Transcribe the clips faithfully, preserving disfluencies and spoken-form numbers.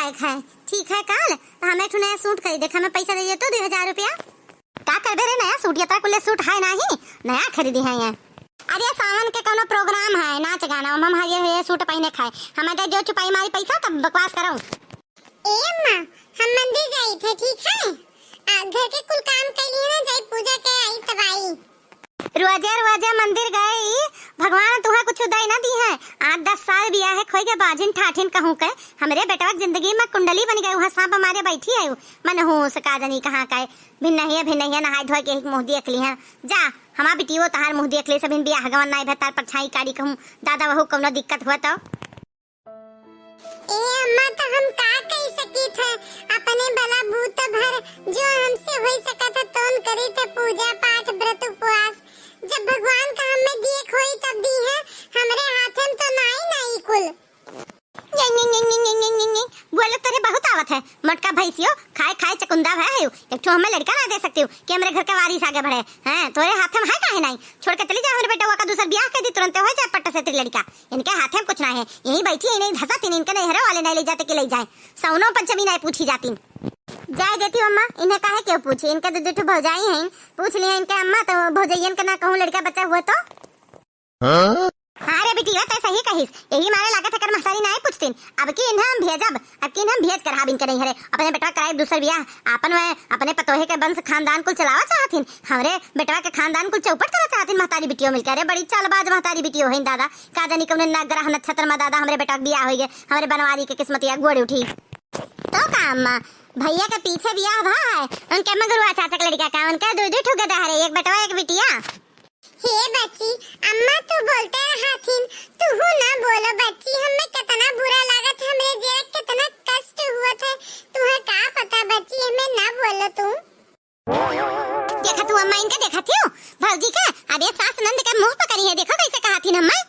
ठीक है, ठीक है, काल तो हमें एक ठो नया सूट खरीदे, हमें पैसा दे दे तो दो हजार रुपया। का करबे रे नया सूट, ये तरह कुल्ले सूट है नाही, नया खरीदी है ये। अरे सावन के कौनो प्रोग्राम है, नाच गाना, हम, हम ये, ये सूट पहने खाए, हमें दे दो चुपाई मारी पैसा तब बकवास करो। ए अम्मा, हम मंदिर जाई थे, ठीक है? आ, घर के कुल काम कर लिए ना, जाई पूजा के आई तब आई। रोजे रोजे मंदिर गए ई, भगवान तुहे कुछ उदय ना दी है। आठ दस साल बियाहे खोई के बाझिन ठाठिन कहूँ के, हमरे बेटवा के जिंदगी में कुंडली बन गए, वहाँ सांप मारे बैठी है उ। मनहूस का जनी कहाँ का है, भिन्नहिया भिन्नहिया नहाए धोए के एक मुँह देख ली है। जा, हमार बिटियो तहार मुँह देख ले, सबिन बियाह गवन नाई भतार परछाई काढ़ी कहूँ, दादा वहू कौनो दिक्कत हुआ तो। ए अम्मा, तो हम का कही सकी थे? अपने भला बूत भर जो हमसे होई सकत है, तोन करी थे पूजा पाठ, व्रत उपवास। जब भगवान का हमें देख होई तब दी है, हमरे हाथे में तो नाई नाई कुल। ये, ये, ये, ये, ये, ये, ये, ये, बोले तोरे बहुत आवत है, मोटका भैंसियो, खाए खाए चकुंदा भय है, एक ठो हमें लड़का ना दे सकती हो कि हमरे घर के वारिस आगे बढ़े, हैं? तोरे हाथे में है काहे नाई? छोड़ के चली जा हमरे बेटवा का, दूसर बियाह कर दी, तुरंते हो जाए पट्ट से तेरी लड़का। इनके हाथे में कुछ ना है, यहीं बैठी है, नहीं धसा तीन, इनके नैहरे वाले नहीं ले जाते कि ले जाए, सौनो पंचमी नहीं पूछी जाती। जाए देती अम्मा, इन्हें काहे क्यों पूछी, इनके दो दो ठो भौजाई हैं, पूछ लिया इनके अम्मा, तो भौजैयन के ना कहूँ लड़का बच्चा हुआ तो। हाँ? हाँ रे बिटिया, तै सही कहिस, यही मारे लागत है कर महतारी नाई पूछतीन। अब की इन्हें हम भेजब, अब की इन्हें हम भेज कर हाब इनके नैहरे, अपने बेटवा कराए दूसर बियाह, आपन वह अपने पतोहे के वंश खानदान कुल चलावा चाहतीन, हमरे बेटवा के खानदान कुल चौपट करा चाहतीन महतारी बिटियो मिलकर। अरे बड़ी चालबाज महतारी बिटियो है दादा, का जानी कौन ना ग्रह नक्षत्र में दादा हमरे बेटवा के बियाह होई गए, हमरे बनवारी के किस्मतिया गोड़ उठी। तो का अम्मा, भैया के पीछे बियाह भा है, उनके मगरुआ चाचा के लड़का का, उनके दो दो ठो गदा हरे, एक बेटवा एक बिटिया। हे बच्ची, अम्मा तू बोलते रहथिन, तूहू ना बोलो बच्ची, हमें कितना बुरा लागत, हमरे जेरा कितना कष्ट हुआ था, तुम्हें का पता बच्ची, हमें ना बोलो तू। देखा तू अम्मा इनके देखा थियो, भौजी के, अब ये सास नंद के मुंह पकड़ी है, देखो कैसे कहा थी अम्मा।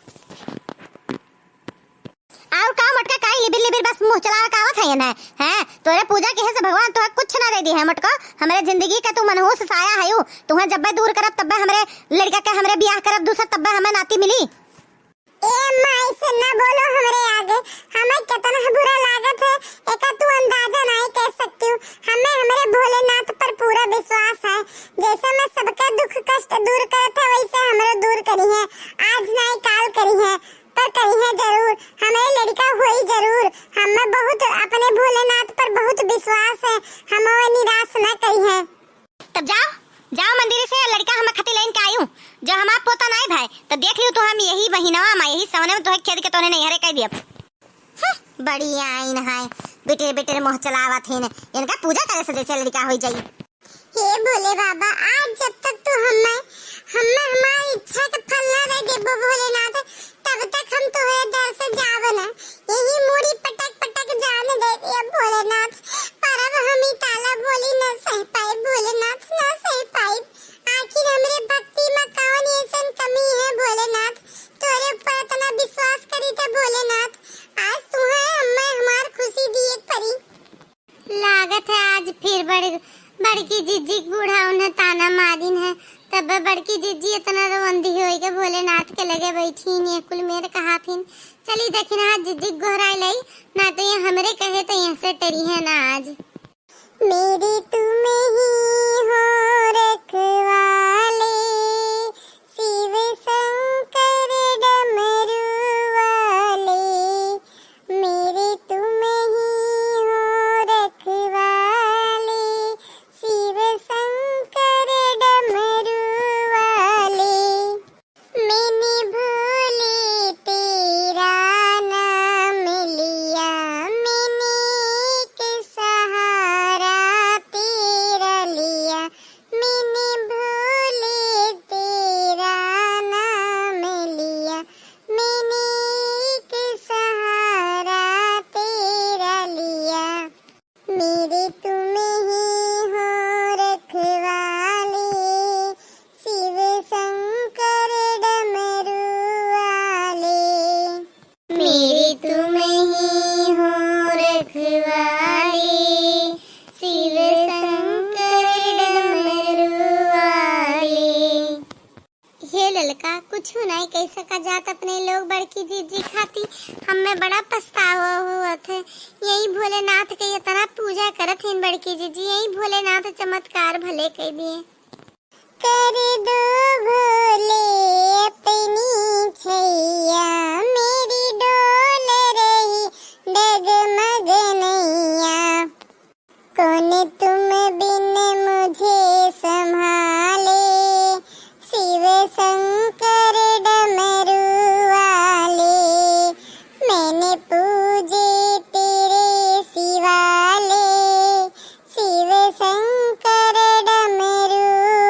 आउर का मोटका, काई लिबिर लिबिर बस मुँह चलावे का आवत है ये ना? हैं? तोरे पूजा किहे से भगवान तोहे कुछ ना दे दी है मोटको। हमरे जिंदगी का तू मनहूस साया हयू। तुहे जब्बे दूर करब तब्बे हमरे लड़का के हमरे बियाह करब दूसर तब्बे हमें नाती मिली। ए अम्मा, ऐसे ना बोलो हमरे आगे। हमें कितना बुरा लागत है, एका तू अंदाजा नाई कर सकती हूँ। हमें हमरे भोलेनाथ पर पूरा विश्वास है। जैसे मैं सबका दुख कष्ट दूर करत है, वैसे हमरो दूर करी है। आज नाई काल करी है। पर करिहे जरूर, हमरे लड़का होई जरूर। हमें बहुत अपने भोलेनाथ पर बहुत विश्वास है, हम वो निराश न करिहे। तब जाओ, जाओ मंदिर से लड़का हम खातिर लेन के आयु, जो हमार पोता नाई भाई, तो देख लियो तो हम यही महीनवा में, यही सवने में तोहे खेद के तोने नैहरे कह दियब। हम्म, बड़ी आइन है, बिटिर बिटिर मुँह चलावत हिन, इनका पूजा करे से जैसे लड़का होई जाई। हे भोले बाबा, आज जब तक तू हमें, हमें हमारी इच्छा के फल ना दे देबो भोलेनाथ, तब तक हम तोहरे दर से जाब ना। यही मूड़ी पटक पटक जान दे दिया भोलेनाथ, पर अब हम ई ताला बोली ना सह पाए भोलेनाथ, ना सह पाए। आखिर हमरे भक्ति में कौन ऐसन कमी है भोलेनाथ, तोरे ऊपर इतना विश्वास करी थे भोलेनाथ, आज तुम्हें हमें हमार खुशी दिए परी। लागत है आज फिर बड़, बड़की जिज्जी के बूढ़ा उन्हें ताना मारिन है। तब बड़की जिज्जी इतना रोंदी होई के भोलेनाथ के लगे बैठी ने कुल मेर कहाथिन, "चली देखिन आज जिज्जी के गोहराई लई, ना तो ये हमरे कहे तो यहाँ से टरी है ना आज।" मेरे तुम ही हो रखवाले, शिव शंकर डमरू वाले, मेरे तुम ही हो रखवाले, शिव शंकर डमरू वाले। मैंने भोले तेरा नाम लिया, मैंने एक सहारा तेरा कुछु नाहीं कहि सका जात अपने लोग बड़की जीजी खाती। हमें बड़ा पछतावा होत है। यही भोलेनाथ के इतना पूजा करत हिन बड़की जीजी, यही भोलेनाथ चमत्कार भले कइ दिए। कर दो भोले अपनी छैया, मेरी डोल रही डगमग नैया। कौन तुम बिन मुझे संभाले, शिव शंकर डमरू वाले। मैंने पूजे तेरे शिवाले, शिव शंकर डमरू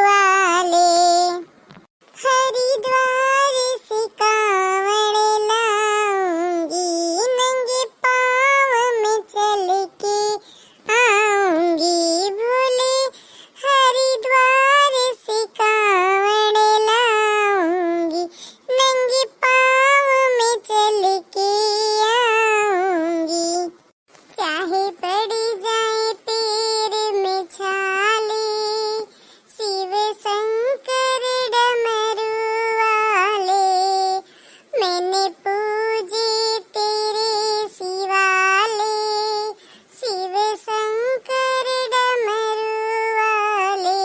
वाले। हरिद्वार से कांवड़ लाऊंगी, नंगे पाँव में चल के आऊंगी भोले। हरिद्वार से कांवड़ लाऊंगी, नंगे पाँव में चल के आऊंगी। चाहे पड़ जाए पैर में छाले, शिव शंकर डमरू वाले। मैंने पूजे तेरे शिवाले, शिव शंकर डमरू वाले।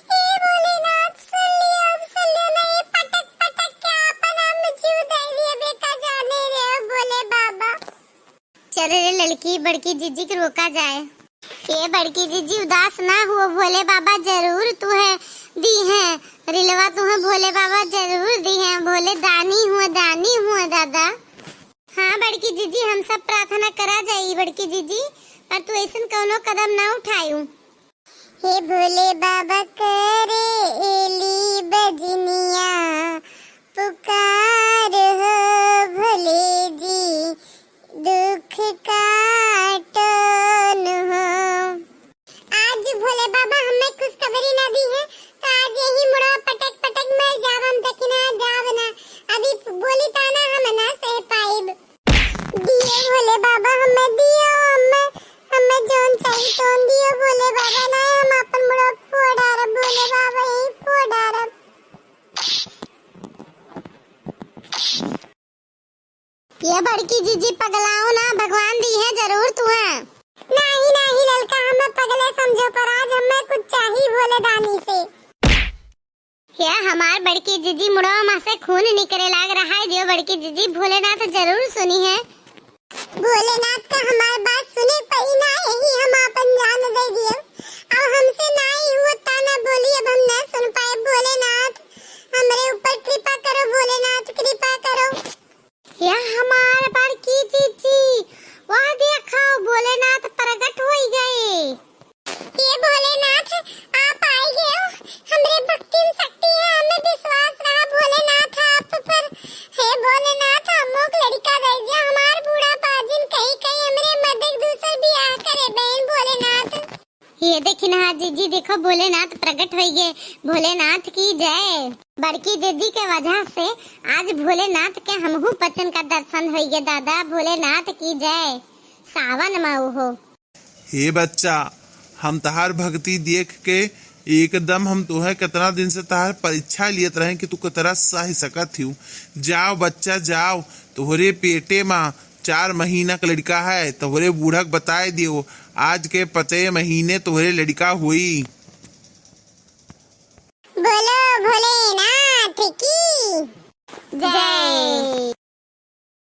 हे भोलेनाथ, सुन लियो, अब सुन लियो ना, ये पटक पटक के आपन हम जीव दे दिए, बेका जाने रे भोले बाबा। चल रे लड़की, बड़की जीजी के रोका जाए। ए बड़की जीजी, उदास ना हुआ, भोले बाबा जरूर तुहे दी है रिलवा, तुहे भोले बाबा जरूर दी है। भोले दानी हुआ, दानी हुआ दादा। हाँ बड़की जीजी, हम सब प्रार्थना करा जाई बड़की जीजी, पर तू ऐसन कौनो कदम ना उठायू। हे भोले बाबा करे एली बजनिया पुकार हो भोले जी, दुख काटो न हो। आज भोले बाबा हमें खुशखबरी ना दी है, तो आज यही मुड़वा पटक पटक मर जाब हम, देखी ना जाब ना। अभी बोली ताना हम ना सह पाइब। दियो भोले बाबा, हमें दियो, हमें, हमें जौन चाही तौन दियो भोले बाबा, ना हम अपन मुड़वा फोड़ डारब भोले बाबा, यही फोड़ डारब। ये बड़की जीजी पगलाओ ना, भगवान दी है जरूर तुहे। नाही, नाही ललका, हमें पगले समझो, पर आज हमें कुछ चाही भोले दानी से। या हमार बड़की जीजी मुड़वा मा से खून निकरे लाग रहा है, दियो बड़की जीजी, भोलेनाथ जरूर सुनी है। भोलेनाथ का हमार बात सुने पड़ी ना, यही हम आपन जान दे दियो। अब हमसे ना ही हुआ ताना बोली, अब हम ना सुन पाए। भोलेनाथ हमरे ऊपर कृपा करो, भोलेनाथ कृपा करो। या हमार बड़की जीजी, वह देखो भोलेनाथ प्रगट होई गए। हे भोलेनाथ, आप आई गए हो, हमरे भक्ति में शक्ति है, हमें विश्वास रहा भोलेनाथ आप पर। हे भोलेनाथ, हमोक लड़का दे दिया, हमार बूढ़ा बाजिन कही कही हमरे मर्द के दूसर बियाह करे बहन भोलेनाथ। ये देखी ना जीजी, देखो भोलेनाथ प्रगट होई गए। भोलेनाथ की जय। बड़की जीजी के वजह से आज भोलेनाथ के हमहू बच्चन का दर्शन होई गए दादा। भोलेनाथ की जय। सावन में हो। हे बच्चा, हम तहार भक्ति देख के एकदम हम तोहे कितना दिन से तहार परीक्षा लियत रहे कि तू कितना सह सकत हिउ। जाओ बच्चा, जाओ, तोहरे पेटे मा चार महीना का लड़का है, तोहरे बूढ़ा के बताए दियो, आज के पते महीने तोहरे लड़का होई। बोलो भोलेनाथ की जय।